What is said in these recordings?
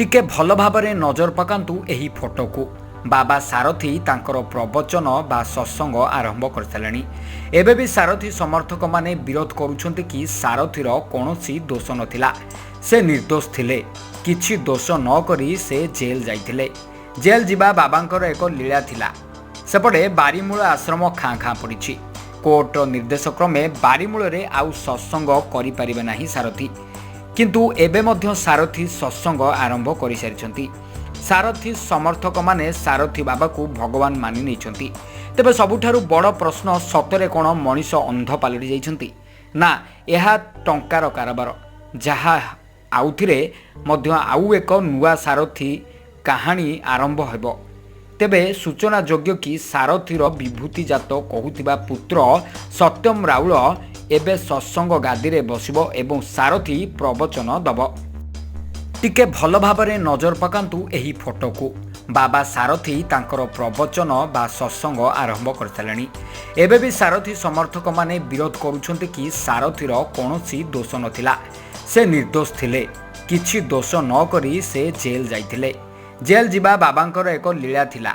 ଟିକେ ଭଲ ଭାବରେ ନଜର ପକାନ୍ତୁ ଏହି ଫଟୋକୁ। ବାବା ସାରଥୀ ତାଙ୍କର ପ୍ରବଚନ ବା ସତ୍ସଙ୍ଗ ଆରମ୍ଭ କରିସାରିଲେଣି। ଏବେ ବି ସାରଥୀ ସମର୍ଥକମାନେ ବିରୋଧ କରୁଛନ୍ତି କି ସାରଥୀର କୌଣସି ଦୋଷ ନଥିଲା, ସେ ନିର୍ଦ୍ଦୋଷ ଥିଲେ। କିଛି ଦୋଷ ନ କରି ସେ ଜେଲ୍ ଯାଇଥିଲେ। ଜେଲ୍ ଯିବା ବାବାଙ୍କର ଏକ ଲୀଳା ଥିଲା। ସେପଟେ ବାରିମୂଳ ଆଶ୍ରମ ଖାଁ ଖାଁ ପଡ଼ିଛି। କୋର୍ଟର ନିର୍ଦ୍ଦେଶ କ୍ରମେ ବାରିମୂଳରେ ଆଉ ସତ୍ସଙ୍ଗ କରିପାରିବେ ନାହିଁ ସାରଥୀ। କିନ୍ତୁ ଏବେ ମଧ୍ୟ ସାରଥୀ ସତ୍ସଙ୍ଗ ଆରମ୍ଭ କରିସାରିଛନ୍ତି। ସାରଥୀ ସମର୍ଥକମାନେ ସାରଥୀ ବାବାକୁ ଭଗବାନ ମାନି ନେଇଛନ୍ତି। ତେବେ ସବୁଠାରୁ ବଡ଼ ପ୍ରଶ୍ନ, ସତରେ କ'ଣ ମଣିଷ ଅନ୍ଧ ପାଲଟି ଯାଇଛନ୍ତି ନା ଏହା ଟଙ୍କାର କାରବାର, ଯାହା ଆଉଥିରେ ମଧ୍ୟ ଆଉ ଏକ ନୂଆ ସାରଥୀ କାହାଣୀ ଆରମ୍ଭ ହେବ? ତେବେ ସୂଚନାଯୋଗ୍ୟ କି ସାରଥୀର ବିଭୂତିଜାତ କହୁଥିବା ପୁତ୍ର ସତ୍ୟମ ରାଉଳ ଏବେ ସତ୍ସଙ୍ଗ ଗାଦିରେ ବସିବ ଏବଂ ସାରଥୀ ପ୍ରବଚନ ଦେବ। ଟିକେ ଭଲ ଭାବରେ ନଜର ପକାନ୍ତୁ ଏହି ଫଟୋକୁ। ବାବା ସାରଥୀ ତାଙ୍କର ପ୍ରବଚନ ବା ସତ୍ସଙ୍ଗ ଆରମ୍ଭ କରିସାରିଲେଣି। ଏବେ ବି ସାରଥୀ ସମର୍ଥକମାନେ ବିରୋଧ କରୁଛନ୍ତି କି ସାରଥୀର କୌଣସି ଦୋଷ ନଥିଲା, ସେ ନିର୍ଦ୍ଦୋଷ ଥିଲେ। କିଛି ଦୋଷ ନ କରି ସେ ଜେଲ୍ ଯାଇଥିଲେ। ଜେଲ୍ ଯିବା ବାବାଙ୍କର ଏକ ଲୀଳା ଥିଲା।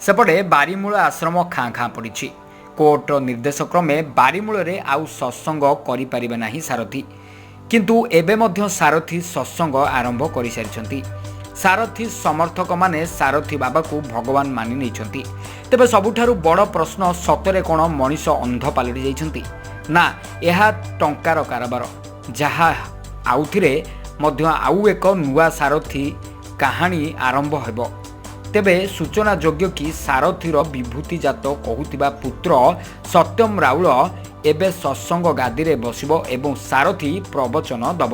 ସେପଟେ ବାରିମୂଳ ଆଶ୍ରମ ଖାଁ ଖାଁ ପଡ଼ିଛି। କୋର୍ଟର ନିର୍ଦ୍ଦେଶ କ୍ରମେ ବାରିମୂଳରେ ଆଉ ସତ୍ସଙ୍ଗ କରିପାରିବେ ନାହିଁ ସାରଥୀ। କିନ୍ତୁ ଏବେ ମଧ୍ୟ ସାରଥୀ ସତ୍ସଙ୍ଗ ଆରମ୍ଭ କରିସାରିଛନ୍ତି। ସାରଥୀ ସମର୍ଥକମାନେ ସାରଥୀ ବାବାକୁ ଭଗବାନ ମାନି ନେଇଛନ୍ତି। ତେବେ ସବୁଠାରୁ ବଡ଼ ପ୍ରଶ୍ନ, ସତରେ କ'ଣ ମଣିଷ ଅନ୍ଧ ପାଲଟି ଯାଇଛନ୍ତି ନା ଏହା ଟଙ୍କାର କାରବାର, ଯାହା ଆଉଥିରେ ମଧ୍ୟ ଆଉ ଏକ ନୂଆ ସାରଥୀ କାହାଣୀ ଆରମ୍ଭ ହେବ? ତେବେ ସୂଚନାଯୋଗ୍ୟ କି ସାରଥୀର ବିଭୂତିଜାତ କହୁଥିବା ପୁତ୍ର ସତ୍ୟମ ରାଉଳ ଏବେ ସତ୍ସଙ୍ଗ ଗାଦିରେ ବସିବ ଏବଂ ସାରଥୀ ପ୍ରବଚନ ଦେବ।